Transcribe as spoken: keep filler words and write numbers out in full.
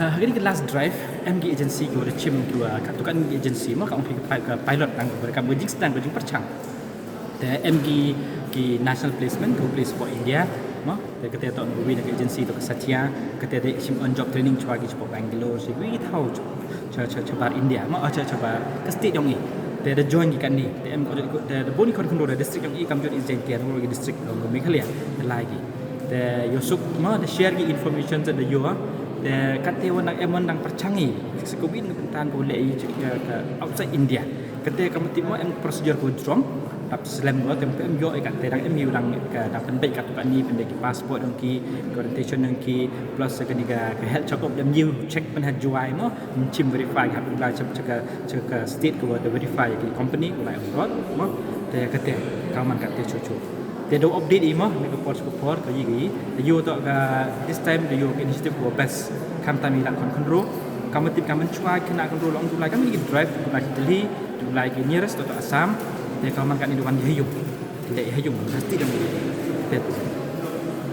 Ha kane ka last drive em ki agency ki wa da chim ki wa ka tukan ki agency mo ka ong ki pi- ka pilot nang ka kam ka jingsdang ka jingpyrchang. Te em ki ki national placement ka Place for India mo te kate to ngi na ka agency to ka Satya kate de shim on job training chwa ki chwa Bangalore si wi thau cha cha cha bar India mo cha cha bar ka state yong i te da join ki kani te em ko te da boni kon kondo da district yong i kam jot i Jaintia to ki district yong Meghalaya te lai ki te yosuk mo da share ki information te da yo te kate wan nang em wan nang pyrchang i se ko bin ka tan ko le i ka outside India kate ka mati mo em procedure ko jrong tap slem ko tem em yo i kate dang em yu dang ka dang pynbeit ka tu kani pynbeit ki passport dang ki orientation dang ki plus ka ni ka health check up dang yu check pyn ha juai mo chim verify ha pun la chak chak chak state ko da verify ki company ko lai abroad mo te kate ka man kate chu chu te do update i mo ni ka por chu por ka yi gi te yo to ka this time te yo ka initiative ko best kam tam i la kon control kam tip kam chwa kena control long tu lai kam ni drive tu lai Delhi tu lai ki nearest to Assam te ka man kani do kan yi yo te yi yo ka state dang te